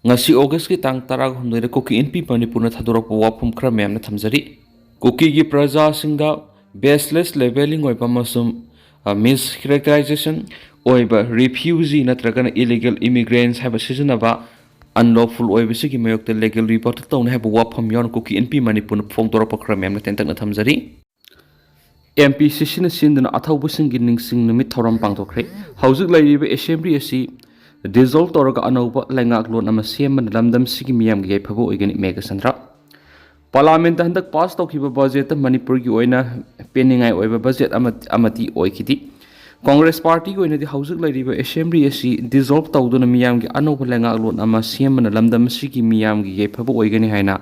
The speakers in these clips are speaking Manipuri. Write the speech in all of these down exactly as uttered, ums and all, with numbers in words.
ꯉꯁꯤ Augustꯀꯤ ꯇꯥꯡ ꯇꯔꯥꯍꯨꯝꯗꯣꯏꯗ ꯀꯨꯀꯤ ꯏꯟꯄꯤ ꯃꯅꯤꯄꯨꯔꯅ ꯊꯥꯗꯣꯔꯛꯄ ꯋꯥꯐꯝ ꯈꯔ ꯃꯌꯥꯝꯅ ꯊꯝꯖꯔꯤ꯫ ꯀꯨꯀꯤꯒꯤ ꯄ꯭ꯔꯖꯥꯁꯤꯡꯗ baseless labeling ꯑꯣꯏꯕ ꯑꯃꯁꯨꯡ, ꯑ, mischaracterization ꯑꯣꯏꯕ refugee ꯅꯠꯇ꯭ꯔꯒꯅ illegal immigrants ꯍꯥꯏꯕ ꯁꯤꯖꯤꯟꯅꯕ unlawful ꯑꯣꯏꯕꯁꯤꯒꯤ ꯃꯥꯌꯣꯛꯇ legal rebuttal ꯇꯧꯅꯤ ꯍꯥꯏꯕ ꯋꯥꯐꯝ ꯌꯥꯎꯅ ꯀꯨꯀꯤ ꯏꯟꯄꯤ ꯃꯅꯤꯄꯨꯔꯅ ꯐꯣꯡꯗꯣꯔꯛꯄ ꯈꯔ ꯃꯌꯥꯝꯅ ꯇꯦꯟꯇꯛꯅ ꯊꯝꯖꯔꯤ꯫ ꯑꯦꯝ ꯄꯤ ꯁꯤ ꯁꯤꯅ ꯁꯤꯟꯗꯨꯅ ꯑꯊꯧꯕꯁꯤꯡꯒꯤ ꯅꯤꯡꯁꯤꯡ ꯅꯨꯃꯤꯠ ꯊꯧꯔꯝ ꯄꯥꯡꯊꯣꯛꯈ꯭ꯔꯦ꯫ ꯍꯧꯖꯤꯛ ꯂꯩꯔꯤꯕ assembly ꯑꯁꯤ dissolve ꯇꯧꯔꯒ ꯑꯅꯧꯕ ꯂꯩꯉꯥꯛꯂꯣꯟ ꯑꯃ ꯁꯦꯝꯕꯅ ꯂꯝꯗꯝꯁꯤꯒꯤ ꯃꯤꯌꯥꯝꯒꯤ ꯌꯥꯏꯐꯕ ꯑꯣꯏꯒꯅꯤ, ꯃꯦꯘꯆꯟꯗ꯭ꯔ꯫ Parliamentꯇ ꯍꯟꯗꯛ pass ꯇꯧꯈꯤꯕ budgetꯇ ꯃꯅꯤꯄꯨꯔꯒꯤ ꯑꯣꯏꯅ ꯄꯦꯟꯅꯤꯡꯉꯥꯏ ꯑꯣꯏꯕ budget ꯑꯃ, ꯑꯃꯗꯤ ꯑꯣꯏꯈꯤꯗꯦ꯫ Congress partyꯒꯤ ꯑꯣꯏꯅꯗꯤ ꯍꯧꯖꯤꯛ ꯂꯩꯔꯤꯕ assembly ꯑꯁꯤ dissolve ꯇꯧꯗꯨꯅ ꯃꯤꯌꯥꯝꯒꯤ ꯑꯅꯧꯕ ꯂꯩꯉꯥꯛꯂꯣꯟ ꯑꯃ ꯁꯦꯝꯕꯅ ꯂꯝꯗꯝ ꯑꯁꯤꯒꯤ ꯃꯤꯌꯥꯝꯒꯤ ꯌꯥꯏꯐꯕ ꯑꯣꯏꯒꯅꯤ ꯍꯥꯏꯅ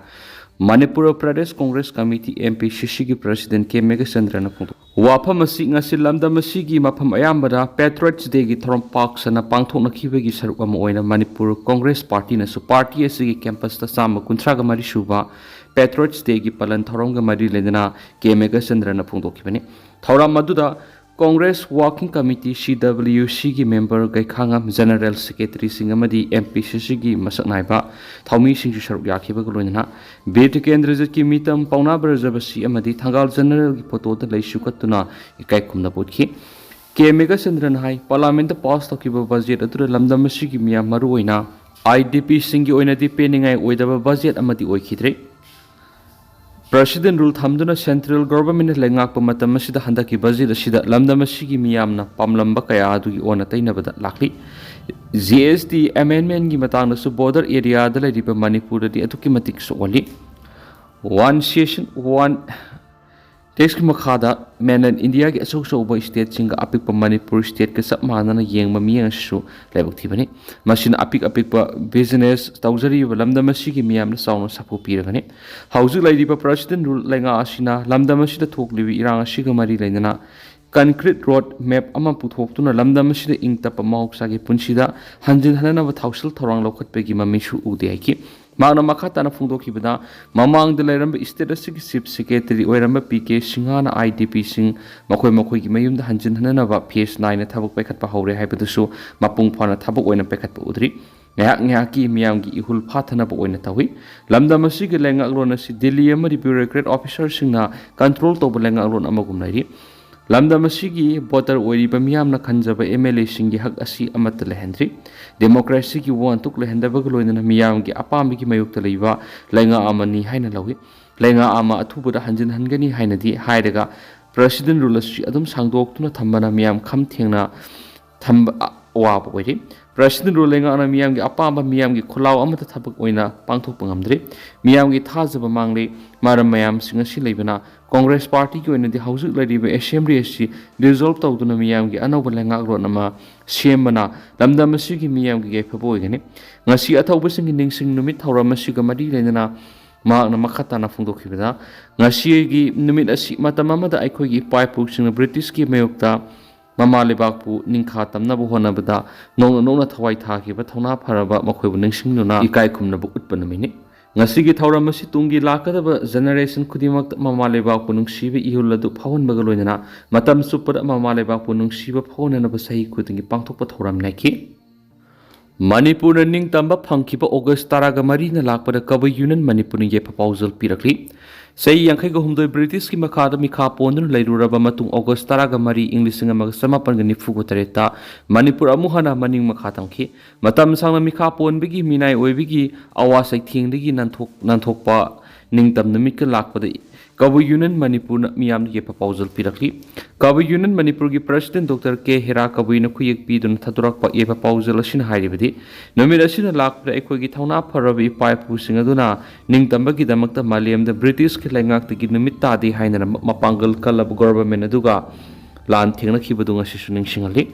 Manipur Pradesh Congress Committee, M P C Cꯒꯤ president ꯀꯦ ꯃꯦꯘꯆꯟꯗ꯭ꯔꯅ ꯐꯣꯡꯗꯣꯛꯈꯤ꯫ ꯋꯥꯐꯝ ꯑꯁꯤ ꯉꯁꯤ ꯂꯝꯗꯝ ꯑꯁꯤꯒꯤ ꯃꯐꯝ ꯑꯌꯥꯝꯕꯗ Patriots Dayꯒꯤ ꯊꯧꯔꯝ ꯄꯥꯛ ꯁꯟꯅ ꯄꯥꯡꯊꯣꯛꯅꯈꯤꯕꯒꯤ ꯁꯔꯨꯛ ꯑꯃ ꯑꯣꯏꯅ Manipur Congress Partyꯅꯁꯨ party ꯑꯁꯤꯒꯤ campusꯇ ꯆꯥꯝꯃ ꯀꯨꯟꯊ꯭ꯔꯥꯒ ꯃꯔꯤ ꯁꯨꯕ Patriots Dayꯒꯤ ꯄꯥꯂꯟ ꯊꯧꯔꯝꯒ ꯃꯔꯤ ꯂꯩꯅꯅ ꯀꯦ ꯃꯦꯘꯆꯟꯗ꯭ꯔꯅ ꯐꯣꯡꯗꯣꯛꯈꯤꯕꯅꯤ꯫ ꯊꯧꯔꯝ ꯑꯗꯨꯗ Congress Working Committee, C W Cꯒꯤ member ꯒꯩꯈꯥꯉꯝ, General Secretaryꯁꯤꯡ ꯑꯃꯗꯤ M P C Cꯒꯤ ꯃꯁꯛ ꯅꯥꯏꯕ ꯊꯧꯃꯤꯁꯤꯡꯁꯨ ꯁꯔꯨꯛ ꯌꯥꯈꯤꯕꯒ ꯂꯣꯏꯅꯅ ꯕꯤꯔ ꯇꯤꯀꯦꯟꯗ꯭ꯔꯖꯤꯠꯀꯤ ꯃꯤꯇꯝ ꯄꯥꯎꯅꯥ ꯕ꯭ꯔꯖꯕꯥꯁꯤ ꯑꯃꯗꯤ ꯊꯪꯒꯥꯜ Generalꯒꯤ photoꯗ ꯂꯩꯁꯨ ꯀꯠꯇꯨꯅ ꯏꯀꯥꯏ ꯈꯨꯝꯅꯕ ꯎꯠꯈꯤ꯫ ꯀꯦ ꯃꯦꯘꯆꯟꯗ꯭ꯔꯅ ꯍꯥꯏ, Parliamentꯇ pass ꯇꯧꯈꯤꯕ budget ꯑꯗꯨꯗ ꯂꯝꯗꯝ ꯑꯁꯤꯒꯤ ꯃꯤꯌꯥꯝ, ꯃꯔꯨꯑꯣꯏꯅ IDPꯁꯤꯡꯒꯤ ꯑꯣꯏꯅꯗꯤ ꯄꯦꯟꯅꯤꯡꯉꯥꯏ ꯑꯣꯏꯗꯕ budget ꯑꯃꯗꯤ ꯑꯣꯏꯈꯤꯗ꯭ꯔꯦ꯫ President rule ꯊꯝꯗꯨꯅ central governmentꯅ ꯂꯩꯉꯥꯛꯄ ꯃꯇꯝ ꯑꯁꯤꯗ ꯍꯟꯗꯛꯀꯤ budget ꯑꯁꯤꯗ ꯂꯝꯗꯝ ꯑꯁꯤꯒꯤ ꯃꯤꯌꯥꯝꯅ ꯄꯥꯝꯂꯝꯕ ꯀꯌꯥ ꯑꯗꯨꯒꯤ ꯑꯣꯟꯅ ꯇꯩꯅꯕꯗ ꯂꯥꯛꯂꯤ꯫ G S T amendmentꯀꯤ ꯃꯇꯥꯡꯗꯁꯨ border areaꯗ ꯂꯩꯔꯤꯕ ꯃꯅꯤꯄꯨꯔꯗꯗꯤ ꯑꯗꯨꯛꯀꯤ ꯃꯇꯤꯛ ꯁꯣꯛꯍꯜꯂꯤ꯫ One nation, one taxꯀꯤ ꯃꯈꯥꯗ mainland Indiaꯒꯤ ꯑꯆꯧ ꯑꯆꯧꯕ stateꯁꯤꯡꯒ ꯑꯄꯤꯛꯄ ꯃꯅꯤꯄꯨꯔ stateꯀ ꯆꯞ ꯃꯥꯟꯅꯅ ꯌꯦꯡꯕ ꯃꯤꯠꯌꯦꯡ ꯑꯁꯤꯁꯨ ꯂꯥꯏꯕꯛ ꯊꯤꯕꯅꯤ꯫ ꯃꯁꯤꯅ ꯑꯄꯤꯛ ꯑꯄꯤꯛꯄ business ꯇꯧꯖꯔꯤꯕ ꯂꯝꯗꯝ ꯑꯁꯤꯒꯤ ꯃꯤꯌꯥꯝꯗ ꯆꯥꯎꯅ ꯁꯥꯐꯨ ꯄꯤꯔꯒꯅꯤ꯫ ꯍꯧꯖꯤꯛ ꯂꯩꯔꯤꯕ President rule ꯂꯩꯉꯥꯛ ꯑꯁꯤꯅ ꯂꯝꯗꯝ ꯑꯁꯤꯗ ꯊꯣꯛꯂꯤꯕ ꯏꯔꯥꯡ ꯑꯁꯤꯒ ꯃꯔꯤ ꯂꯩꯅꯅ concrete road map ꯑꯃ ꯄꯨꯊꯣꯛꯇꯨꯅ ꯂꯝꯗꯝ ꯑꯁꯤꯗ ꯏꯪ ꯇꯞꯄ ꯃꯍꯧꯁꯥꯒꯤ ꯄꯨꯟꯁꯤꯗ ꯍꯟꯖꯤꯟ ꯍꯟꯅꯅꯕ ꯊꯧꯁꯤꯜ ꯊꯧꯔꯥꯡ ꯂꯧꯈꯠꯄꯒꯤ ꯃꯃꯤꯁꯨ ꯎꯗꯦ ꯍꯥꯏꯈꯤ꯫ ꯃꯍꯥꯛꯅ ꯃꯈꯥ ꯇꯥꯅ ꯐꯣꯡꯗꯣꯛꯈꯤꯕꯗ, ꯃꯃꯥꯡꯗ ꯂꯩꯔꯝꯕ state ꯑꯁꯤꯒꯤ Chief Secretary ꯑꯣꯏꯔꯝꯕ ꯄꯤ ꯀꯦ ꯁꯤꯡꯍꯅ IDPꯁꯤꯡ ꯃꯈꯣꯏ ꯃꯈꯣꯏꯒꯤ ꯃꯌꯨꯝꯗ ꯍꯟꯖꯤꯟ ꯍꯟꯅꯅꯕ phase ꯅꯥꯏꯅ ꯊꯕꯛ ꯄꯥꯏꯈꯠꯄ ꯍꯧꯔꯦ ꯍꯥꯏꯕꯗꯨꯁꯨ ꯃꯄꯨꯡ ꯐꯥꯅ ꯊꯕꯛ ꯑꯣꯏꯅ ꯄꯥꯏꯈꯠꯄ ꯎꯗ꯭ꯔꯤ꯫ ꯉꯥꯏꯍꯥꯛ ꯉꯥꯏꯍꯥꯛꯀꯤ ꯃꯤꯌꯥꯝꯒꯤ ꯏꯍꯨꯜ ꯐꯥꯊꯅꯕ ꯑꯣꯏꯅ ꯇꯧꯏ꯫ ꯂꯝꯗꯝ ꯑꯁꯤꯒꯤ ꯂꯩꯉꯥꯛꯂꯣꯟ ꯑꯁꯤ ꯗꯤꯜꯂꯤ ꯑꯃꯗꯤ bureaucrat officerꯁꯤꯡꯅ control ꯇꯧꯕ ꯂꯩꯉꯥꯛꯂꯣꯟ ꯑꯃꯒꯨꯝ ꯂꯩꯔꯤ꯫ ꯂꯝꯗꯝ ꯑꯁꯤꯒꯤ voter ꯑꯣꯏꯔꯤꯕ ꯃꯤꯌꯥꯝꯅ ꯈꯟꯖꯕ MLAꯁꯤꯡꯒꯤ ꯍꯛ ꯑꯁꯤ ꯑꯃꯠꯇ ꯂꯩꯍꯟꯗ꯭ꯔꯤ꯫ Democracyꯒꯤ ꯋꯥꯍꯟꯊꯣꯛ ꯂꯩꯍꯟꯗꯕꯒ ꯂꯣꯏꯅꯅ ꯃꯤꯌꯥꯝꯒꯤ ꯑꯄꯥꯝꯕꯒꯤ ꯃꯥꯌꯣꯛꯇ ꯂꯩꯕ ꯂꯩꯉꯥꯛ ꯑꯃꯅꯤ ꯍꯥꯏꯅ ꯂꯧꯏ꯫ ꯂꯩꯉꯥꯛ ꯑꯃ ꯑꯊꯨꯕꯗ ꯍꯟꯖꯤꯟꯍꯟꯒꯅꯤ ꯍꯥꯏꯅꯗꯤ ꯍꯥꯏꯔꯒ, President Rule ꯑꯁꯤ ꯑꯗꯨꯝ ꯁꯥꯡꯗꯣꯛꯇꯨꯅ ꯊꯝꯕꯅ ꯃꯤꯌꯥꯝ ꯈꯝ ꯊꯦꯡꯅ ꯊꯝꯕ ꯑ-, ꯑꯋꯥꯕ ꯑꯣꯏꯔꯤ꯫ President Rule ꯂꯩꯉꯥꯛꯅ ꯃꯤꯌꯥꯝꯒꯤ ꯑꯄꯥꯝꯕ, ꯃꯤꯌꯥꯝꯒꯤ ꯈꯨꯜꯂꯥꯎ ꯑꯃꯠꯇ ꯊꯕꯛ ꯑꯣꯏꯅ ꯄꯥꯡꯊꯣꯛꯄ ꯉꯝꯗ꯭ꯔꯤ꯫ ꯃꯤꯌꯥꯝꯒꯤ ꯊꯥꯖꯕ ꯃꯥꯡꯂꯤ꯫ ꯃꯔꯝ ꯃꯌꯥꯝꯁꯤꯡ ꯑꯁꯤ ꯂꯩꯕꯅ Congress Partyꯒꯤ ꯑꯣꯏꯅꯗꯤ ꯍꯧꯖꯤꯛ ꯂꯩꯔꯤꯕ Assembly ꯑꯁꯤ dissolve ꯇꯧꯗꯨꯅ ꯃꯤꯌꯥꯝꯒꯤ ꯑꯅꯧꯕ ꯂꯩꯉꯥꯛꯂꯣꯟ ꯑꯃ ꯁꯦꯝꯕꯅ ꯂꯝꯗꯝ ꯑꯁꯤꯒꯤ ꯃꯤꯌꯥꯝꯒꯤ ꯌꯥꯏꯐꯕ ꯑꯣꯏꯒꯅꯤ꯫ ꯉꯁꯤ ꯑꯊꯧꯕꯁꯤꯡꯒꯤ ꯅꯤꯡꯁꯤꯡ ꯅꯨꯃꯤꯠ ꯊꯧꯔꯝ ꯑꯁꯤꯒ ꯃꯔꯤ ꯂꯩꯅꯅ ꯃꯍꯥꯛꯅ ꯃꯈꯥ ꯇꯥꯅ ꯐꯣꯡꯗꯣꯛꯈꯤꯕꯗ, ꯉꯁꯤꯒꯤ ꯅꯨꯃꯤꯠ ꯑꯁꯤ ꯃꯇꯝ ꯑꯃꯗ ꯑꯩꯈꯣꯏꯒꯤ ꯏꯄꯥ ꯏꯄꯨꯁꯤꯡꯅ Britishꯀꯤ ꯃꯥꯌꯣꯛꯇ ꯃꯃꯥ ꯂꯩꯕꯥꯛꯄꯨ ꯅꯤꯡꯈꯥ ꯇꯝꯅꯕ ꯍꯣꯠꯅꯕꯗ ꯅꯣꯛꯅ ꯅꯣꯛꯅ ꯊꯋꯥꯏ ꯊꯥꯈꯤꯕ ꯊꯧꯅꯥ ꯐꯔꯕ ꯃꯈꯣꯏꯕꯨ ꯅꯤꯡꯁꯤꯡꯗꯨꯅ ꯏꯀꯥꯏ ꯈꯨꯝꯅꯕ ꯎꯠꯄ ꯅꯨꯃꯤꯠꯅꯤ꯫ ꯉꯁꯤꯒꯤ ꯊꯧꯔꯝ ꯑꯁꯤ ꯇꯨꯡꯒꯤ ꯂꯥꯛꯀꯗꯕ generation ꯈꯨꯗꯤꯡꯃꯛꯇ ꯃꯃꯥ ꯂꯩꯕꯥꯛꯄꯨ ꯅꯨꯡꯁꯤꯕ ꯏꯍꯨꯜ ꯑꯗꯨ ꯐꯥꯎꯍꯟꯕꯒ ꯂꯣꯏꯅꯅ ꯃꯇꯝ ꯆꯨꯞꯄꯗ ꯃꯃꯥ ꯂꯩꯕꯥꯛꯄꯨ ꯅꯨꯡꯁꯤꯕ ꯐꯥꯎꯍꯟꯅꯅꯕ ꯆꯍꯤ ꯈꯨꯗꯤꯡꯒꯤ ꯄꯥꯡꯊꯣꯛꯄ ꯊꯧꯔꯝꯅꯤ ꯍꯥꯏꯈꯤ꯫ ꯃꯅꯤꯄꯨꯔꯅ ꯅꯤꯡꯇꯝꯕ ꯐꯪꯈꯤꯕ August ꯇꯔꯥꯒ ꯃꯔꯤꯅ ꯂꯥꯛꯄꯗ ꯀꯕꯨꯏ Union ꯃꯅꯤꯄꯨꯔꯅ ꯌꯥꯏꯐ ꯄꯥꯎꯖꯦꯜ ꯄꯤꯔꯛꯂꯤ꯫ ꯆꯍꯤ ꯌꯥꯡꯈꯩꯒ ꯍꯨꯝꯗꯣꯏ Britishꯀꯤ ꯃꯈꯥꯗ ꯃꯤꯈꯥ ꯄꯣꯟꯗꯨꯅ ꯂꯩꯔꯨꯔꯕ ꯃꯇꯨꯡ, August ꯇꯔꯥꯒ ꯃꯔꯤ, ꯏꯪ ꯂꯤꯁꯤꯡ ꯑꯃꯒ ꯆꯃꯥꯄꯟꯒ ꯅꯤꯐꯨꯒ ꯇꯔꯦꯠꯇ ꯃꯅꯤꯄꯨꯔ ꯑꯃꯨꯛ ꯍꯟꯅ ꯃꯅꯤꯡ ꯃꯈꯥ ꯇꯝꯈꯤ꯫ ꯃꯇꯝ ꯁꯥꯡꯅ ꯃꯤꯈꯥ ꯄꯣꯟꯕꯒꯤ ꯃꯤꯅꯥꯏ ꯑꯣꯏꯕꯒꯤ ꯑꯋꯥ ꯆꯩꯊꯦꯡꯗꯒꯤ ꯅꯥꯟꯊꯣꯛ-, ꯅꯥꯟꯊꯣꯛꯄ ꯅꯤꯡꯇꯝ ꯅꯨꯃꯤꯠꯀ ꯂꯥꯛꯄꯗ ꯀꯕꯨꯏ Union ꯃꯅꯤꯄꯨꯔꯅ ꯃꯤꯌꯥꯝꯗ ꯌꯥꯏꯐ ꯄꯥꯎꯖꯦꯜ ꯄꯤꯔꯛꯂꯤ꯫ ꯀꯕꯨꯏ Union ꯃꯅꯤꯄꯨꯔꯒꯤ President Doctor ꯀꯦ ꯍꯦꯔꯥ ꯀꯕꯨꯏꯅ ꯈꯨꯌꯦꯛ ꯄꯤꯗꯨꯅ ꯊꯥꯗꯣꯔꯛꯄ ꯌꯥꯏꯐ ꯄꯥꯎꯖꯦꯜ ꯑꯁꯤꯅ ꯍꯥꯏꯔꯤꯕꯗꯤ, ꯅꯨꯃꯤꯠ ꯑꯁꯤꯅ ꯂꯥꯛꯄꯗ ꯑꯩꯈꯣꯏꯒꯤ ꯊꯧꯅꯥ ꯐꯔꯕ ꯏꯄꯥ ꯏꯄꯨꯁꯤꯡ ꯑꯗꯨꯅ ꯅꯤꯡꯇꯝꯕꯒꯤꯗꯃꯛꯇ ꯃꯥꯂꯦꯝꯗ Britishꯀꯤ ꯂꯩꯉꯥꯛꯇꯒꯤ ꯅꯨꯃꯤꯠ ꯇꯥꯗꯦ ꯍꯥꯏꯅ ꯃ-, ꯃꯄꯥꯡꯒꯜ ꯀꯜꯂꯕ government ꯑꯗꯨꯒ ꯂꯥꯟ ꯊꯦꯡꯅꯈꯤꯕꯗꯨ ꯉꯁꯤꯁꯨ ꯅꯤꯡꯁꯤꯡꯍꯜꯂꯤ꯫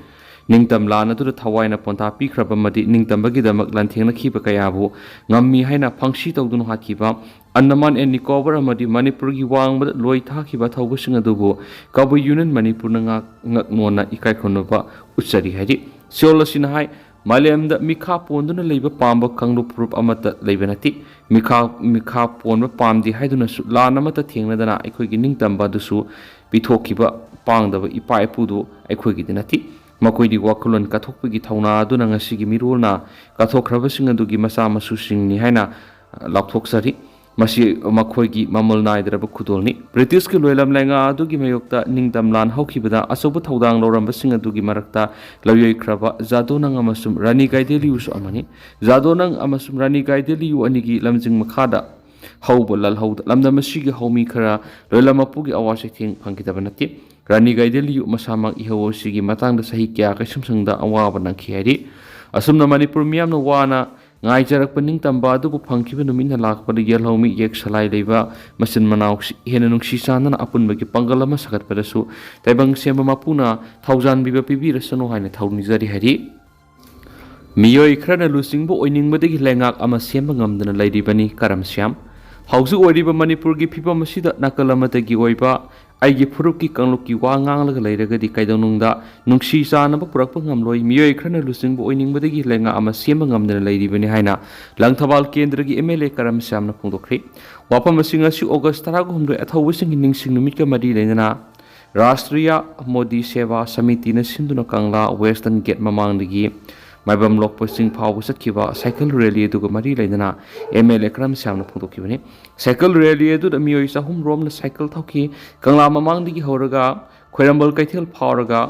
ꯅꯤꯡꯇꯝ ꯂꯥꯟ ꯑꯗꯨꯗ ꯊꯋꯥꯏꯅ ꯄꯣꯟꯊꯥ ꯄꯤꯈ꯭ꯔꯕ ꯑꯃꯗꯤ ꯅꯤꯡꯇꯝꯕꯒꯤꯗꯃꯛ ꯂꯥꯟꯊꯦꯡꯅꯈꯤꯕ ꯀꯌꯥꯕꯨ ꯉꯝꯃꯤ ꯍꯥꯏꯅ ꯐꯪꯁꯤ ꯇꯧꯗꯨꯅ ꯍꯥꯠꯈꯤꯕ ꯑꯟꯗꯃꯥꯟ and ꯅꯤꯀꯣꯕꯔ ꯑꯃꯗꯤ ꯃꯅꯤꯄꯨꯔꯒꯤ ꯋꯥꯡꯃꯗ ꯂꯣꯏ ꯊꯥꯈꯤꯕ ꯊꯧꯕꯁꯤꯡ ꯑꯗꯨꯕꯨ ꯀꯕꯨꯏ Union ꯃꯅꯤꯄꯨꯔꯅ ꯉꯥꯛ-, ꯉꯛꯅꯣꯟꯅ ꯏꯀꯥꯏ ꯈꯨꯝꯅꯕ ꯎꯠꯆꯔꯤ ꯍꯥꯏꯔꯤ꯫ ꯁꯤꯑꯣꯜ ꯑꯁꯤꯅ ꯍꯥꯏ, ꯃꯥꯂꯦꯝꯗ ꯃꯤꯈꯥ ꯄꯣꯟꯗꯨꯅ ꯂꯩꯕ ꯄꯥꯝꯕ ꯀꯥꯡꯂꯨꯞ ꯐꯨꯔꯨꯞ ꯑꯃꯠꯇ ꯂꯩꯕ ꯅꯠꯇꯦ꯫ ꯃꯤꯈꯥ, ꯃꯤꯈꯥ ꯄꯣꯟꯕ ꯄꯥꯝꯗꯦ ꯍꯥꯏꯗꯨꯅꯁꯨ ꯂꯥꯟ ꯑꯃꯠꯇ ꯊꯦꯡꯅꯗꯅ ꯑꯩꯈꯣꯏꯒꯤ ꯅꯤꯡꯇꯝꯕ ꯑꯗꯨꯁꯨ ꯄꯤꯊꯣꯛꯈꯤꯕ ꯄꯥꯡꯗꯕ ꯏꯄꯥ ꯏꯄꯨꯗꯨ ꯑꯩꯈꯣꯏꯒꯤꯗꯤ ꯅꯠꯇꯦ꯫ ꯃꯈꯣꯏꯗꯤ ꯋꯥꯈꯜꯂꯣꯟ ꯀꯠꯊꯣꯛꯄꯒꯤ ꯊꯧꯅꯥ ꯑꯗꯨꯅ ꯉꯁꯤꯒꯤ ꯃꯤꯔꯣꯜꯅ ꯀꯠꯊꯣꯛꯈ꯭ꯔꯕꯁꯤꯡ ꯑꯗꯨꯒꯤ ꯃꯆꯥ ꯃꯁꯨꯁꯤꯡꯅꯤ ꯍꯥꯏꯅ ꯂꯥꯎꯊꯣꯛꯆꯔꯤ꯫ ꯃꯁꯤ ꯃꯈꯣꯏꯒꯤ ꯃꯃꯜ ꯅꯥꯏꯗ꯭ꯔꯕ ꯈꯨꯗꯣꯜꯅꯤ꯫ ꯕ꯭ꯔꯤꯇꯤꯁꯀꯤ ꯂꯣꯏꯂꯝ ꯂꯩꯉꯥꯛ ꯑꯗꯨꯒꯤ ꯃꯥꯌꯣꯛꯇ ꯅꯤꯡꯇꯝ ꯂꯥꯟ ꯍꯧꯈꯤꯕꯗ ꯑꯆꯧꯕ ꯊꯧꯗꯥꯡ ꯂꯧꯔꯝꯕꯁꯤꯡ ꯑꯗꯨꯒꯤ ꯃꯔꯛꯇ ꯂꯧꯌꯣꯏꯈ꯭ꯔꯕ ꯖꯥꯗꯣꯅꯪ ꯑꯃꯁꯨꯡ ꯔꯥꯅꯤ ꯒꯥꯏꯗꯦꯂꯤꯌꯨꯁꯨ ꯑꯃꯅꯤ꯫ ꯖꯥꯗꯣꯅꯪ ꯑꯃꯁꯨꯡ ꯔꯥꯅꯤ ꯒꯥꯏꯗꯦꯂꯤꯌꯨ ꯑꯅꯤꯒꯤ ꯂꯝꯖꯤꯡ ꯃꯈꯥꯗ ꯍꯧꯕ ꯂꯥꯜꯍꯧꯗ ꯂꯝꯗꯝ ꯑꯁꯤꯒꯤ ꯍꯧꯃꯤ ꯈꯔ ꯂꯣꯏꯂꯝ ꯃꯄꯨꯒꯤ ꯑꯋꯥ ꯆꯩꯊꯦꯡ ꯐꯪꯈꯤꯗꯕ ꯅꯠꯇꯦ꯫ ꯔꯥꯅꯤ ꯒꯥꯏꯗꯦꯂꯤꯌꯨ ꯃꯁꯥꯃꯛ ꯏꯍꯧ ꯑꯁꯤꯒꯤ ꯃꯇꯥꯡꯗ ꯆꯍꯤ ꯀꯌꯥ ꯀꯩꯁꯨꯝꯁꯪꯗ ꯑꯋꯥꯕ ꯅꯪꯈꯤ ꯍꯥꯏꯔꯤ꯫ ꯑꯁꯨꯝꯅ ꯃꯅꯤꯄꯨꯔ ꯃꯤꯌꯥꯝꯅ ꯋꯥꯅ ꯉꯥꯏꯖꯔꯛꯄ ꯅꯤꯡꯇꯝꯕ ꯑꯗꯨꯕꯨ ꯐꯪꯈꯤꯕ ꯅꯨꯃꯤꯠꯅ ꯂꯥꯛꯄꯗ ꯌꯦꯜꯍꯧꯃꯤ ꯌꯦꯛ ꯁꯂꯥꯏ ꯂꯩꯕ ꯃꯆꯤꯟ ꯃꯅꯥꯎꯁꯤ ꯍꯦꯟꯅ ꯅꯨꯡꯁꯤ ꯆꯥꯟꯅꯅ ꯑꯄꯨꯟꯕꯒꯤ ꯄꯥꯡꯒꯜ ꯑꯃ ꯁꯥꯒꯠꯄꯗꯁꯨ ꯇꯥꯏꯕꯪ ꯁꯦꯝꯕ ꯃꯄꯨꯅ ꯊꯧꯖꯥꯟꯕꯤꯕ ꯄꯤꯕꯤꯔꯁꯅꯨ ꯍꯥꯏꯅ ꯊꯧꯅꯤꯖꯔꯤ ꯍꯥꯏꯔꯤ꯫ ꯃꯤꯑꯣꯏ ꯈꯔꯅ ꯂꯨꯆꯤꯡꯕ ꯑꯣꯏꯅꯤꯡꯕꯗꯒꯤ ꯂꯩꯉꯥꯛ ꯑꯃ ꯁꯦꯝꯕ ꯉꯝꯗꯅ ꯂꯩꯔꯤꯕꯅꯤ꯫ ꯀꯔꯝ ꯁ꯭ꯌꯥꯝ, ꯍꯧꯖꯤꯛ ꯑꯣꯏꯔꯤꯕ ꯃꯅꯤꯄꯨꯔꯒꯤ ꯐꯤꯕꯝ ꯑꯁꯤꯗ ꯅꯥꯀꯜ ꯑꯃꯗꯒꯤ ꯑꯣꯏꯕ ꯑꯩꯒꯤ ꯐꯨꯔꯨꯞꯀꯤ ꯀꯥꯡꯂꯨꯞꯀꯤ ꯋꯥ ꯉꯥꯡꯂꯒ ꯂꯩꯔꯒꯗꯤ ꯀꯩꯗꯧꯅꯨꯡꯗ ꯅꯨꯡꯁꯤ ꯆꯥꯟꯅꯕ ꯄꯨꯔꯛꯄ ꯉꯝꯂꯣꯏ꯫ ꯃꯤꯑꯣꯏ ꯈꯔꯅ ꯂꯨꯆꯤꯡꯕ ꯑꯣꯏꯅꯤꯡꯕꯗꯒꯤ ꯂꯩꯉꯥꯛ ꯑꯃ ꯁꯦꯝꯕ ꯉꯝꯗꯅ ꯂꯩꯔꯤꯕꯅꯤ ꯍꯥꯏꯅ ꯂꯪꯊꯕꯥꯜ ꯀꯦꯟꯗ꯭ꯔꯒꯤ ꯑꯦꯝ ꯑꯦꯜ ꯑꯦ ꯀꯔꯝ ꯁ꯭ꯌꯥꯝꯅ ꯐꯣꯡꯗꯣꯛꯈ꯭ꯔꯦ꯫ ꯋꯥꯐꯝ ꯑꯁꯤ ꯉꯁꯤ ꯑꯣꯒꯁ ꯇꯔꯥꯍꯨꯝꯗꯣꯏ ꯑꯊꯧꯕꯁꯤꯡꯒꯤ ꯅꯤꯡꯁꯤꯡ ꯅꯨꯃꯤꯠꯀ ꯃꯔꯤ ꯂꯩꯅꯅ ꯔꯥꯁꯇ꯭ꯔꯤꯌꯥ ꯃꯣꯗꯤ ꯁꯦꯕꯥ ꯁꯃꯤꯇꯤꯅ ꯁꯤꯟꯗꯨꯅ ꯀꯪꯂꯥ ꯋꯦꯁꯇꯔꯟ ꯒꯦꯠ ꯃꯃꯥꯡꯗꯒꯤ ꯃꯥꯏꯕꯝ ꯂꯣꯛꯄ ꯆꯤꯡ ꯐꯥꯎꯕ ꯆꯠꯈꯤꯕ ꯁꯥꯏꯀꯜ ꯔꯦꯂꯤ ꯑꯗꯨꯒ ꯃꯔꯤ ꯂꯩꯅꯅ ꯑꯦꯝ ꯑꯦꯜ ꯑꯦ ꯀꯔꯝ ꯁ꯭ꯌꯥꯝꯅ ꯐꯣꯡꯗꯣꯛꯈꯤꯕꯅꯤ꯫ ꯁꯥꯏꯀꯜ ꯔꯦꯂꯤ ꯑꯗꯨꯗ ꯃꯤꯑꯣꯏ ꯆꯍꯨꯝ ꯔꯣꯝꯅ ꯁꯥꯏꯀꯜ ꯊꯧꯈꯤ꯫ ꯀꯪꯂꯥ ꯃꯃꯥꯡꯗꯒꯤ ꯍꯧꯔꯒ ꯈ꯭ꯋꯥꯏꯔꯝꯕꯟ ꯀꯩꯊꯦꯜ ꯐꯥꯎꯔꯒ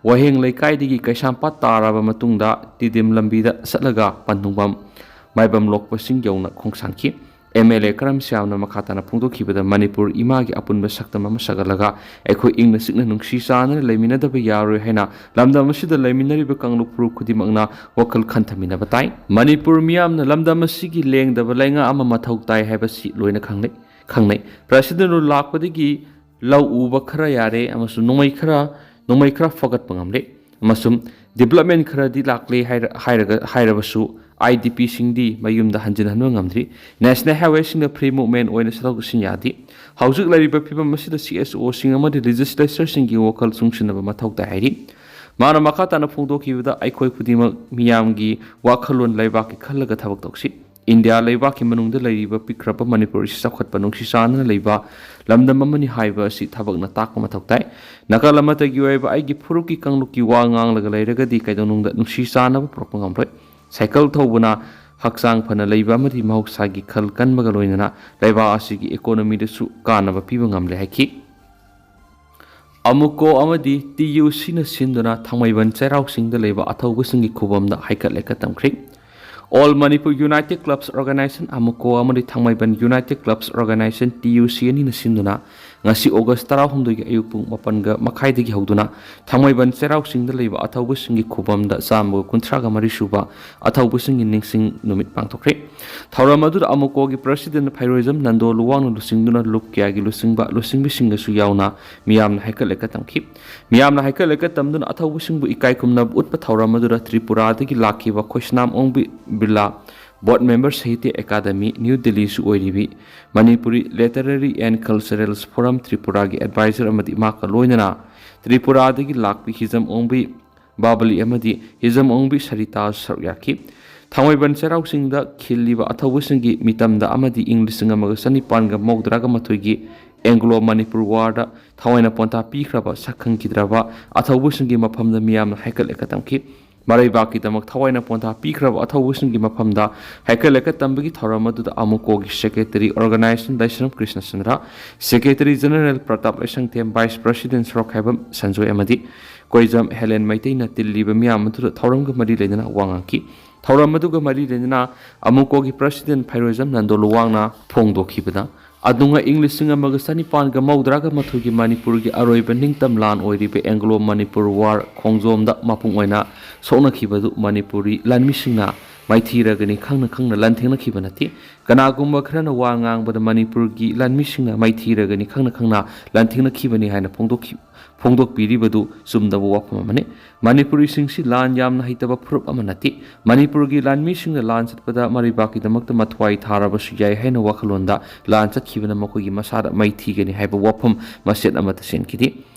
ꯋꯥꯍꯦꯡ ꯂꯩꯀꯥꯏꯗꯒꯤ ꯀꯩꯁꯥꯝꯄꯥꯠ ꯇꯥꯔꯕ ꯃꯇꯨꯡꯗ ꯇꯤꯗꯤꯝ ꯂꯝꯕꯤꯗ ꯆꯠꯂꯒ ꯄꯟꯊꯨꯡꯐꯝ ꯃꯥꯏꯕꯝ ꯂꯣꯛꯄ ꯆꯤꯡ ꯌꯧꯅ ꯈꯣꯡꯁꯥꯟꯈꯤ꯫ ꯑꯦꯝ ꯑꯦꯜ ꯑꯦ ꯀꯔꯝ ꯁ꯭ꯌꯥꯝꯅ ꯃꯈꯥ ꯇꯥꯅ ꯐꯣꯡꯗꯣꯛꯈꯤꯕꯗ, ꯃꯅꯤꯄꯨꯔ ꯏꯃꯥꯒꯤ ꯑꯄꯨꯟꯕ ꯁꯛꯇꯝ ꯑꯃ ꯁꯥꯒꯠꯂꯒ ꯑꯩꯈꯣꯏ ꯏꯪꯅ ꯆꯤꯛꯅ ꯅꯨꯡꯁꯤ ꯆꯥꯟꯅꯅ ꯂꯩꯃꯤꯟꯅꯗꯕ ꯌꯥꯔꯣꯏ ꯍꯥꯏꯅ ꯂꯝꯗꯝ ꯑꯁꯤꯗ ꯂꯩꯃꯤꯟꯅꯔꯤꯕ ꯀꯥꯡꯂꯨꯞ ꯐꯨꯔꯨꯞ ꯈꯨꯗꯤꯡꯃꯛꯅ ꯋꯥꯈꯜ ꯈꯟꯊꯃꯤꯟꯅꯕ ꯇꯥꯏ꯫ ꯃꯅꯤꯄꯨꯔ ꯃꯤꯌꯥꯝꯅ ꯂꯝꯗꯝ ꯑꯁꯤꯒꯤ ꯂꯦꯡꯗꯕ ꯂꯩꯉꯥꯛ ꯑꯃ ꯃꯊꯧ ꯇꯥꯏ ꯍꯥꯏꯕꯁꯤ ꯂꯣꯏꯅ ꯈꯪꯅꯩ ꯈꯪꯅꯩ꯫ ꯄ꯭ꯔꯁꯤꯗꯦꯟꯠ ꯂꯥꯛꯄꯗꯒꯤ ꯂꯧ ꯎꯕ ꯈꯔ ꯌꯥꯔꯦ ꯑꯃꯁꯨꯡ ꯅꯣꯡꯃꯩ ꯈꯔ ꯅꯣꯡꯃꯩ ꯈꯔ ꯐꯒꯠꯄ ꯉꯝꯂꯦ ꯑꯃꯁꯨꯡ ꯗꯤꯕꯂꯞꯃꯦꯟ ꯈꯔꯗꯤ ꯂꯥꯛꯂꯦ ꯍꯥꯏꯔ-, ꯍꯥꯏꯔꯒ, ꯍꯥꯏꯔꯕꯁꯨ ꯑꯥꯏ ꯗꯤ ꯄꯤꯁꯤꯡꯗꯤ ꯃꯌꯨꯝꯗ ꯍꯟꯖꯤꯟꯍꯟꯕ ꯉꯝꯗ꯭ꯔꯤ꯫ ꯅꯦꯁꯅꯦꯜ ꯍꯥꯏꯋꯦꯁꯤꯡꯗ ꯐ꯭ꯔꯤ ꯃꯨꯚꯃꯦꯟ ꯑꯣꯏꯅ ꯆꯠꯊꯣꯛ ꯆꯠꯁꯤꯟ ꯌꯥꯗꯦ꯫ ꯍꯧꯖꯤꯛ ꯂꯩꯔꯤꯕ ꯐꯤꯕꯝ ꯑꯁꯤꯗ ꯁꯤ ꯑꯦꯁ ꯑꯣꯁꯤꯡ ꯑꯃꯗꯤ ꯂꯦꯖꯤꯁꯂꯦꯆꯔꯁꯤꯡꯒꯤ ꯋꯥꯈꯜ ꯆꯨꯡꯁꯤꯟꯅꯕ ꯃꯊꯧ ꯇꯥꯏ ꯍꯥꯏꯔꯤ꯫ ꯃꯥꯅ ꯃꯈꯥ ꯇꯥꯅ ꯐꯣꯡꯗꯣꯛꯈꯤꯕꯗ, ꯑꯩꯈꯣꯏ ꯈꯨꯗꯤꯡꯃꯛ ꯃꯤꯌꯥꯝꯒꯤ ꯋꯥꯈꯜꯂꯣꯟ ꯂꯩꯕꯥꯛꯀꯤ ꯈꯜꯂꯒ ꯊꯕꯛ ꯇꯧꯁꯤ꯫ ꯏꯟꯗꯤꯌꯥ ꯂꯩꯕꯥꯛꯀꯤ ꯃꯅꯨꯡꯗ ꯂꯩꯔꯤꯕ ꯄꯤꯛꯈ꯭ꯔꯕ ꯃꯅꯤꯄꯨꯔ ꯑꯁꯤ ꯆꯥꯎꯈꯠꯄ ꯅꯨꯡꯁꯤ ꯆꯥꯟꯅꯅ ꯂꯩꯕ ꯂꯝꯗꯝ ꯑꯃꯅꯤ ꯍꯥꯏꯕ ꯑꯁꯤ ꯊꯕꯛꯅ ꯇꯥꯛꯄ ꯃꯊꯧ ꯇꯥꯏ꯫ ꯅꯥꯀꯜ ꯑꯃꯠꯇꯒꯤ ꯑꯣꯏꯕ ꯑꯩꯒꯤ ꯐꯨꯔꯨꯞꯀꯤ ꯀꯥꯡꯂꯨꯞꯀꯤ ꯋꯥ ꯉꯥꯡꯂꯒ ꯂꯩꯔꯒꯗꯤ ꯀꯩꯗꯧꯅꯨꯡꯗ ꯅꯨꯡꯁꯤ ꯆꯥꯟꯅꯕ ꯄꯨꯔꯛꯄ ꯉꯝꯂꯣꯏ꯫ ꯁꯥꯏꯀꯜ ꯊꯧꯕꯅ ꯍꯛꯆꯥꯡ ꯐꯅ ꯂꯩꯕ ꯑꯃꯗꯤ ꯃꯍꯧꯁꯥꯒꯤ ꯈꯜ ꯀꯟꯕꯒ ꯂꯣꯏꯅꯅ ꯂꯩꯕꯥꯛ ꯑꯁꯤꯒꯤ ꯏꯀꯣꯅꯣꯃꯤꯗꯁꯨ ꯀꯥꯟꯅꯕ ꯄꯤꯕ ꯉꯝꯂꯦ ꯍꯥꯏꯈꯤ꯫ ꯑꯃꯨꯀꯣ ꯑꯃꯗꯤ ꯇꯤ ꯌꯨ ꯁꯤꯅ ꯁꯤꯟꯗꯨꯅ ꯊꯥꯡꯃꯩꯕꯟ ꯆꯩꯔꯥꯎ ꯆꯤꯡꯗ ꯂꯩꯕ ꯑꯊꯧꯕꯁꯤꯡꯒꯤ ꯈꯨꯕꯝꯗ ꯍꯩꯀꯠ ꯂꯩꯀꯠ ꯇꯝꯈ꯭ꯔꯦ꯫ All Manipur United Clubs Organization, AMUCO, ꯑꯃꯗꯤ Thangmeiband United Clubs Organization, T U C, ꯑꯅꯤꯅ ꯁꯤꯟꯗꯨꯅ ꯉꯁꯤ ꯑꯣꯒꯁ ꯇꯔꯥꯍꯨꯝꯗꯣꯏꯒꯤ ꯑꯌꯨꯛ ꯄꯨꯡ ꯃꯥꯄꯟꯒ ꯃꯈꯥꯏꯗꯒꯤ ꯍꯧꯗꯨꯅ ꯊꯥꯡꯃꯩꯕꯟ ꯆꯩꯔꯥꯎ ꯆꯤꯡꯗ ꯂꯩꯕ ꯑꯊꯧꯕꯁꯤꯡꯒꯤ ꯈꯨꯕꯝꯗ ꯆꯥꯝꯃꯒ ꯀꯨꯟꯊ꯭ꯔꯥꯒ ꯃꯔꯤ ꯁꯨꯕ ꯑꯊꯧꯕꯁꯤꯡꯒꯤ ꯅꯤꯡꯁꯤꯡ ꯅꯨꯃꯤꯠ ꯄꯥꯡꯊꯣꯛꯈ꯭ꯔꯦ꯫ ꯊꯧꯔꯝ ꯑꯗꯨꯗ ꯑꯃꯨꯀꯣꯒꯤ ꯄ꯭ꯔꯁꯤꯗꯦꯟ ꯐꯩꯔꯣꯏꯖꯝ ꯅꯟꯗꯣ ꯂꯨꯋꯥꯡꯅ ꯂꯨꯆꯤꯡꯗꯨꯅ ꯂꯨꯞ ꯀꯌꯥꯒꯤ ꯂꯨꯆꯤꯡꯕ, ꯂꯨꯆꯤꯡꯕꯤꯁꯤꯡꯒꯁꯨ ꯌꯥꯎꯅ ꯃꯤꯌꯥꯝꯅ ꯍꯩꯀꯠ ꯂꯩꯀꯠ ꯇꯝꯈꯤ꯫ ꯃꯤꯌꯥꯝꯅ ꯍꯩꯀꯠ ꯂꯩꯀꯠ ꯇꯝꯗꯨꯅ ꯑꯊꯧꯕꯁꯤꯡꯕꯨ ꯏꯀꯥꯏ ꯈꯨꯝꯅꯕ ꯎꯠꯄ ꯊꯧꯔꯝ ꯑꯗꯨꯗ ꯇ꯭ꯔꯤꯄꯨꯔꯥꯗꯒꯤ ꯂꯥꯛꯈꯤꯕ Khoisnam Ongbi Birla, board member, Sahitya academy, new ꯗꯤꯜꯂꯤꯁꯨ ꯑꯣꯏꯔꯤꯕꯤ Manipuri literary and cultural forum ꯇ꯭ꯔꯤꯄꯨꯔꯥꯒꯤ ꯑꯦꯗꯚꯥꯏꯖꯔ ꯑꯃꯗꯤ ꯃꯍꯥꯛꯀ ꯂꯣꯏꯅꯅ ꯇ꯭ꯔꯤꯄꯨꯔꯥꯗꯒꯤ ꯂꯥꯛꯄꯤ ꯍꯤꯖꯝ ꯑꯣꯡꯕꯤ ꯕꯥꯕꯂꯤ ꯑꯃꯗꯤ ꯍꯤꯖꯝ ꯑꯣꯡꯕꯤ ꯁꯔꯤꯇꯥꯁꯨ ꯁꯔꯨꯛ ꯌꯥꯈꯤ꯫ ꯊꯥꯡꯃꯩꯕꯟ ꯆꯩꯔꯥꯎ ꯆꯤꯡꯗ ꯈꯤꯜꯂꯤꯕ ꯑꯊꯧꯕꯁꯤꯡꯒꯤ ꯃꯤꯇꯝꯗ ꯑꯃꯗꯤ ꯏꯪ ꯂꯤꯁꯤꯡ ꯑꯃꯒ ꯆꯅꯤꯄꯥꯟꯒ ꯃꯧꯗ꯭ꯔꯥꯒ ꯃꯥꯊꯣꯏꯒꯤ ꯑꯦꯡꯒ꯭ꯂꯣ ꯃꯅꯤꯄꯨꯔ ꯋꯥꯔꯗ ꯊꯋꯥꯏꯅ ꯄꯣꯟꯊꯥ ꯄꯤꯈ꯭ꯔꯕ ꯁꯛꯈꯪꯈꯤꯗ꯭ꯔꯕ ꯑꯊꯧꯕꯁꯤꯡꯒꯤ ꯃꯐꯝꯗ ꯃꯤꯌꯥꯝꯅ ꯍꯩꯀꯠ ꯂꯩꯀꯠ ꯇꯝꯈꯤ꯫ ꯃꯔꯩꯕꯥꯛꯀꯤꯗꯃꯛ ꯊꯋꯥꯏꯅ ꯄꯣꯟꯊꯥ ꯄꯤꯈ꯭ꯔꯕ ꯑꯊꯧꯕꯁꯤꯡꯒꯤ ꯃꯐꯝꯗ ꯍꯩꯀꯠ ꯂꯩꯀꯠ ꯇꯝꯕꯒꯤ ꯊꯧꯔꯝ ꯑꯗꯨꯗ ꯑꯃꯨꯀꯣꯒꯤ secretary organisation Laishram Krishnachandra, secretary general Pratap Leishangthem, vice president Sorokhaibam Sanjoy ꯑꯃꯗꯤ ꯀꯣꯏꯖꯝ ꯍꯦꯂꯦꯟ ꯃꯩꯇꯩꯅ ꯇꯤꯜꯂꯤꯕ ꯃꯤꯌꯥꯝ ꯑꯗꯨꯗ ꯊꯧꯔꯝꯒ ꯃꯔꯤ ꯂꯩꯅꯅ ꯋꯥ ꯉꯥꯡꯈꯤ꯫ ꯊꯧꯔꯝ ꯑꯗꯨꯒ ꯃꯔꯤ ꯂꯩꯅꯅ ꯑꯃꯨꯀꯣꯒꯤ ꯄ꯭ꯔꯁꯤꯗꯦꯟ ꯐꯩꯔꯣꯏꯖꯝ ꯅꯟꯗꯣ ꯂꯨꯋꯥꯡꯅ ꯐꯣꯡꯗꯣꯛꯈꯤꯕꯗ, ꯑꯗꯨꯉ ꯏꯪ ꯂꯤꯁꯤꯡ ꯑꯃꯒ ꯆꯅꯤꯄꯥꯟꯒ ꯃꯧꯗ꯭ꯔꯥꯒ ꯃꯥꯊꯣꯏꯒꯤ ꯃꯅꯤꯄꯨꯔꯒꯤ ꯑꯔꯣꯏꯕ ꯅꯤꯡꯇꯝ ꯂꯥꯟ ꯑꯣꯏꯔꯤꯕ ꯑꯦꯡꯒ꯭ꯂꯣ ꯃꯅꯤꯄꯨꯔ ꯋꯥꯔ ꯈꯣꯡꯖꯣꯝꯗ ꯃꯄꯨꯡ ꯑꯣꯏꯅ ꯁꯣꯛꯅꯈꯤꯕꯗꯨ ꯃꯅꯤꯄꯨꯔꯤ ꯂꯥꯟꯃꯤꯁꯤꯡꯅ ꯃꯥꯏꯊꯤꯔꯒꯅꯤ ꯈꯪꯅ ꯈꯪꯅ ꯂꯥꯟꯊꯦꯡꯅꯈꯤꯕ ꯅꯠꯇꯦ꯫ ꯀꯅꯥꯒꯨꯝꯕ ꯈꯔꯅ ꯋꯥ ꯉꯥꯡꯕꯗ ꯃꯅꯤꯄꯨꯔꯒꯤ ꯂꯥꯟꯃꯤꯁꯤꯡꯅ ꯃꯥꯏꯊꯤꯔꯒꯅꯤ ꯈꯪꯅ ꯈꯪꯅ ꯂꯥꯟꯊꯦꯡꯅꯈꯤꯕꯅꯤ ꯍꯥꯏꯅ ꯐꯣꯡꯗꯣꯛꯈꯤ-, ꯐꯣꯡꯗꯣꯛꯄꯤꯔꯤꯕꯗꯨ ꯆꯨꯝꯗꯕ ꯋꯥꯐꯝ ꯑꯃꯅꯤ꯫ ꯃꯅꯤꯄꯨꯔꯤꯁꯤꯡꯁꯤ ꯂꯥꯟ ꯌꯥꯝꯅ ꯍꯩꯇꯕ ꯐꯨꯔꯨꯞ ꯑꯃ ꯅꯠꯇꯦ꯫ ꯃꯅꯤꯄꯨꯔꯒꯤ ꯂꯥꯟꯃꯤꯁꯤꯡꯅ ꯂꯥꯟ ꯆꯠꯄꯗ ꯃꯔꯩꯕꯥꯛꯀꯤꯗꯃꯛꯇ ꯃꯊ꯭ꯋꯥꯏ ꯊꯥꯔꯕꯁꯨ ꯌꯥꯏ ꯍꯥꯏꯅ ꯋꯥꯈꯜꯂꯣꯟꯗ ꯂꯥꯟ ꯆꯠꯈꯤꯕꯅ ꯃꯈꯣꯏꯒꯤ ꯃꯁꯥꯗ ꯃꯩ ꯊꯤꯒꯅꯤ ꯍꯥꯏꯕ ꯋꯥꯐꯝ ꯃꯆꯦꯠ ꯑꯃꯠꯇ ꯆꯦꯟꯈꯤꯗꯦ꯫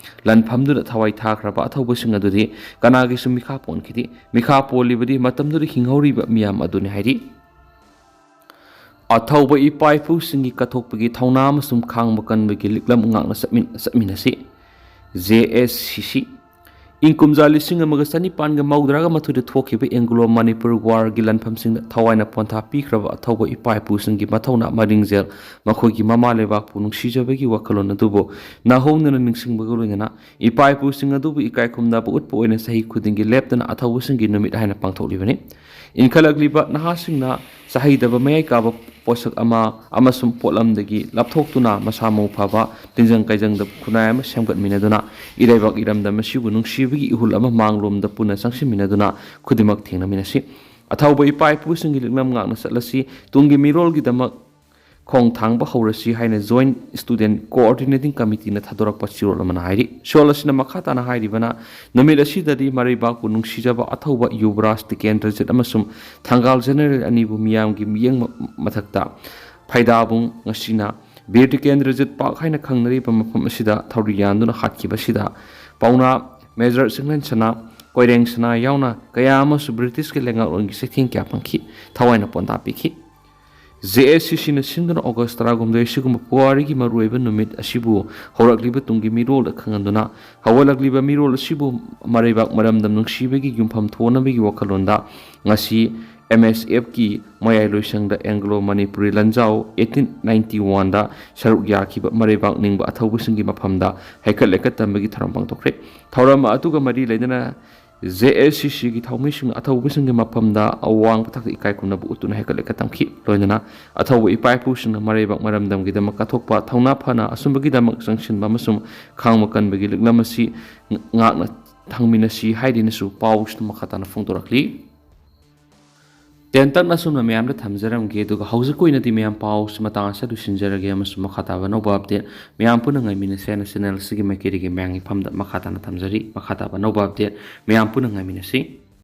ꯂꯥꯟꯐꯝꯗꯨꯗ ꯊꯋꯥꯏ ꯊꯥꯈ꯭ꯔꯕ ꯑꯊꯧꯕꯁꯤꯡ ꯑꯗꯨꯗꯤ ꯀꯅꯥꯒꯤꯁꯨ ꯃꯤꯈꯥ ꯄꯣꯟꯈꯤꯗꯦ꯫ ꯃꯤꯈꯥ ꯄꯣꯜꯂꯤꯕꯗꯤ ꯃꯇꯝꯗꯨꯗ ꯍꯤꯡꯍꯧꯔꯤꯕ ꯃꯤꯌꯥꯝ ꯑꯗꯨꯅꯤ ꯍꯥꯏꯔꯤ꯫ ꯑꯊꯧꯕ ꯏꯄꯥ ꯏꯄꯨꯁꯤꯡꯒꯤ ꯀꯠꯊꯣꯛꯄꯒꯤ ꯊꯧꯅꯥ ꯑꯃꯁꯨꯡ ꯈꯥꯡꯕ ꯀꯟꯕꯒꯤ ꯂꯤꯛꯂꯝ ꯉꯥꯛꯅ ꯆꯠꯃꯤꯟ-, ꯆꯠꯃꯤꯟꯅꯁꯤ꯫ ꯖꯦ ꯑꯦꯁ ꯁꯤ ꯁꯤ꯫ ꯏꯪ ꯀꯨꯝꯖꯥ ꯂꯤꯁꯤꯡ ꯑꯃꯒ ꯆꯅꯤꯄꯥꯟꯒ ꯃꯧꯗ꯭ꯔꯥꯒ ꯃꯥꯊꯣꯏꯗ ꯊꯣꯛꯈꯤꯕ ꯑꯦꯡꯒ꯭ꯂꯣ ꯃꯅꯤꯄꯨꯔ ꯋꯥꯔꯒꯤ ꯂꯥꯟꯐꯝꯁꯤꯡꯗ ꯊꯋꯥꯏꯅ ꯄꯣꯟꯊꯥ ꯄꯤꯈ꯭ꯔꯕ ꯑꯊꯧꯕ ꯏꯄꯥ ꯏꯄꯨꯁꯤꯡꯒꯤ ꯃꯊꯧꯅꯥ ꯃꯔꯤꯡꯖꯦꯜ, ꯃꯈꯣꯏꯒꯤ ꯃꯃꯥ ꯂꯩꯕꯥꯛꯄꯨ ꯅꯨꯡꯁꯤꯖꯕꯒꯤ ꯋꯥꯈꯜꯂꯣꯟ ꯑꯗꯨꯕꯨ ꯅꯥꯍꯣꯡꯗꯅ ꯅꯤꯡꯁꯤꯡꯕꯒ ꯂꯣꯏꯅꯅ ꯏꯄꯥ ꯏꯄꯨꯁꯤꯡ ꯑꯗꯨꯕꯨ ꯏꯀꯥꯏ ꯈꯨꯝꯅꯕ ꯎꯠꯄ ꯑꯣꯏꯅ ꯆꯍꯤ ꯈꯨꯗꯤꯡꯒꯤ ꯂꯦꯞꯇꯅ ꯑꯊꯧꯕꯁꯤꯡꯒꯤ ꯅꯨꯃꯤꯠ ꯍꯥꯏꯅ ꯄꯥꯡꯊꯣꯛꯂꯤꯕꯅꯤ꯫ ꯏꯟꯈꯠꯂꯛꯂꯤꯕ ꯅꯍꯥꯁꯤꯡꯅ ꯆꯍꯩꯗꯕ ꯃꯌꯥꯏ ꯀꯥꯕ ꯄꯣꯠꯁꯛ ꯑꯃ ꯑꯃꯁꯨꯡ ꯄꯣꯠꯂꯝꯗꯒꯤ ꯂꯥꯞꯊꯣꯛꯇꯨꯅ ꯃꯁꯥ ꯃꯎ ꯐꯕ, ꯇꯤꯟꯖꯪ ꯀꯥꯏꯖꯪꯗꯕ ꯈꯨꯟꯅꯥꯏ ꯑꯃ ꯁꯦꯝꯒꯠꯃꯤꯟꯅꯗꯨꯅ ꯏꯔꯩꯕꯥꯛ ꯏꯔꯝꯗꯝ ꯑꯁꯤꯕꯨ ꯅꯨꯡꯁꯤꯕꯒꯤ ꯏꯍꯨꯜ ꯑꯃ ꯃꯥꯡꯂꯣꯝꯗ ꯄꯨꯟꯅ ꯆꯪꯁꯤꯟꯃꯤꯟꯅꯗꯨꯅ ꯈꯨꯗꯤꯡꯃꯛ ꯊꯦꯡꯅꯃꯤꯟꯅꯁꯤ꯫ ꯑꯊꯧꯕ ꯏꯄꯥ ꯏꯄꯨꯁꯤꯡꯒꯤ ꯂꯤꯛꯂꯝ ꯉꯥꯛꯅ ꯆꯠꯂꯁꯤ꯫ ꯇꯨꯡꯒꯤ ꯃꯤꯔꯣꯜꯒꯤꯗꯃꯛ ꯈꯣꯡ ꯊꯥꯡꯕ ꯍꯧꯔꯁꯤ ꯍꯥꯏꯅ Joint Student Coordinating Committeeꯅ ꯊꯥꯗꯣꯔꯛꯄ ꯆꯦꯔꯣꯜ ꯑꯃꯅ ꯍꯥꯏꯔꯤ꯫ ꯆꯦꯔꯣꯜ ꯑꯁꯤꯅ ꯃꯈꯥ ꯇꯥꯅ ꯍꯥꯏꯔꯤꯕꯅ, ꯅꯨꯃꯤꯠ ꯑꯁꯤꯗꯗꯤ ꯃꯔꯩꯕꯥꯛꯄꯨ ꯅꯨꯡꯁꯤꯖꯕ ꯑꯊꯧꯕ ꯌꯨꯕꯔꯥꯖ ꯇꯤꯀꯦꯟꯗ꯭ꯔꯖꯤꯠ ꯑꯃꯁꯨꯡ ꯊꯪꯒꯥꯜ ꯖꯦꯅꯔꯦꯜ ꯑꯅꯤꯕꯨ ꯃꯤꯌꯥꯝꯒꯤ ꯃꯤꯠꯌꯦꯡ ꯃ-, ꯃꯊꯛꯇ ꯐꯩꯗꯥꯕꯨꯡ ꯉꯁꯤꯅ ꯕꯤꯔ ꯇꯤꯀꯦꯟꯗ꯭ꯔꯖꯤꯠ ꯄꯥꯛ ꯍꯥꯏꯅ ꯈꯪꯅꯔꯤꯕ ꯃꯐꯝ ꯑꯁꯤꯗ ꯊꯧꯔꯤ ꯌꯥꯟꯗꯨꯅ ꯍꯥꯠꯈꯤꯕ ꯑꯁꯤꯗ ꯄꯥꯎꯅꯥ ꯃꯦꯖꯔ ꯆꯤꯡꯂꯦꯟ ꯁꯅꯥ, ꯀꯣꯏꯔꯦꯡ ꯁꯅꯥ ꯌꯥꯎꯅ ꯀꯌꯥ ꯑꯃꯁꯨ ꯕ꯭ꯔꯤꯇꯤꯁꯀꯤ ꯂꯩꯉꯥꯛꯂꯣꯟꯒꯤ ꯆꯩꯊꯦꯡ ꯀꯌꯥ ꯐꯪꯈꯤ, ꯊꯋꯥꯏꯅ ꯄꯣꯟꯗꯥ ꯄꯤꯈꯤ꯫ ꯖꯦ ꯑꯦꯁ ꯁꯤ ꯁꯤꯅ ꯁꯤꯟꯗꯨꯅ ꯑꯣꯒꯁ ꯇꯔꯥꯍꯨꯝꯗꯣꯏ ꯑꯁꯤꯒꯨꯝꯕ ꯄꯨꯋꯥꯔꯤꯒꯤ ꯃꯔꯨꯑꯣꯏꯕ ꯅꯨꯃꯤꯠ ꯑꯁꯤꯕꯨ ꯍꯧꯔꯛꯂꯤꯕ ꯇꯨꯡꯒꯤ ꯃꯤꯔꯣꯜꯗ ꯈꯪꯍꯟꯗꯨꯅ, ꯍꯧꯒꯠꯂꯛꯂꯤꯕ ꯃꯤꯔꯣꯜ ꯑꯁꯤꯕꯨ ꯃꯔꯩꯕꯥꯛ ꯃꯔꯝꯗꯝ ꯅꯨꯡꯁꯤꯕꯒꯤ ꯌꯨꯝꯐꯝ ꯊꯣꯟꯅꯕꯒꯤ ꯋꯥꯈꯜꯂꯣꯟꯗ ꯉꯁꯤ ꯑꯦꯝ ꯑꯦꯁ ꯑꯦꯐꯀꯤ ꯃꯌꯥꯏ ꯂꯣꯏꯁꯪꯗ ꯑꯦꯡꯒ꯭ꯂꯣ ꯃꯅꯤꯄꯨꯔꯤ ꯂꯥꯟꯖꯥꯎ eighteen ninety oneꯗ ꯁꯔꯨꯛ ꯌꯥꯈꯤꯕ ꯃꯔꯩꯕꯥꯛ ꯅꯤꯡꯕ ꯑꯊꯧꯕꯁꯤꯡꯒꯤ ꯃꯐꯝꯗ ꯍꯩꯀꯠ ꯂꯩꯀꯠ ꯇꯝꯕꯒꯤ ꯊꯧꯔꯝ ꯄꯥꯡꯊꯣꯛꯈ꯭ꯔꯦ꯫ ꯊꯧꯔꯝ ꯑꯗꯨꯒ ꯃꯔꯤ ꯂꯩꯅꯅ ꯖꯦ ꯑꯦꯁ ꯁꯤ ꯁꯤꯒꯤ ꯊꯧꯃꯤꯁꯤꯡꯅ ꯑꯊꯧꯕꯁꯤꯡꯒꯤ ꯃꯐꯝꯗ ꯑꯋꯥꯡꯕ ꯊꯥꯛꯇ ꯏꯀꯥꯏ ꯈꯨꯝꯅꯕ ꯎꯠꯇꯨꯅ ꯍꯩꯀꯠ ꯂꯩꯀꯠ ꯇꯝꯈꯤ꯫ ꯂꯣꯏꯅꯅ ꯑꯊꯧꯕ ꯏꯄꯥ ꯏꯄꯨꯁꯤꯡꯅ ꯃꯔꯩꯕꯥꯛ ꯃꯔꯝꯗꯝꯒꯤꯗꯃꯛ ꯀꯠꯊꯣꯛꯄ ꯊꯧꯅꯥ ꯐꯅ ꯑꯆꯨꯝꯕꯒꯤꯗꯃꯛ ꯆꯪꯁꯤꯟꯕ ꯑꯃꯁꯨꯡ ꯈꯥꯡꯕ ꯀꯟꯕꯒꯤ ꯂꯤꯛꯂꯝ ꯑꯁꯤ ꯉ-, ꯉꯥꯛꯅ ꯊꯝꯃꯤꯟꯅꯁꯤ ꯍꯥꯏꯗꯨꯅꯁꯨ ꯄꯥꯎꯁꯤꯗ ꯃꯈꯥ ꯇꯥꯅ ꯐꯣꯡꯗꯣꯔꯛꯂꯤ꯫ ꯇꯦꯟꯇꯛꯅ ꯑꯁꯨꯝꯅ ꯃꯌꯥꯝꯗ ꯊꯝꯖꯔꯝꯒꯦ, ꯑꯗꯨꯒ ꯍꯧꯖꯤꯛꯀꯤ ꯑꯣꯏꯅꯗꯤ ꯃꯌꯥꯝ ꯄꯥꯎꯁꯤ ꯃꯇꯥꯡ ꯑꯁꯤꯗ ꯂꯣꯏꯁꯤꯟꯖꯔꯒꯦ ꯑꯃꯁꯨꯡ ꯃꯈꯥ ꯇꯥꯕ ꯑꯅꯧꯕ update ꯃꯌꯥꯝ ꯄꯨꯟꯅ ꯉꯥꯏꯃꯤꯟꯅꯁꯦ ꯍꯥꯏꯅ channel ꯑꯁꯤꯒꯤ ꯃꯥꯏꯀꯩꯗꯒꯤ ꯃꯌꯥꯝꯒꯤ ꯐꯝꯗ ꯃꯈꯥ ꯇꯥꯅ ꯊꯝꯖꯔꯤ꯫ ꯃꯈꯥ ꯇꯥꯕ ꯑꯅꯧꯕ update ꯃꯌꯥꯝ ꯄꯨꯟꯅ ꯉꯥꯏꯃꯤꯟꯅꯁꯤ꯫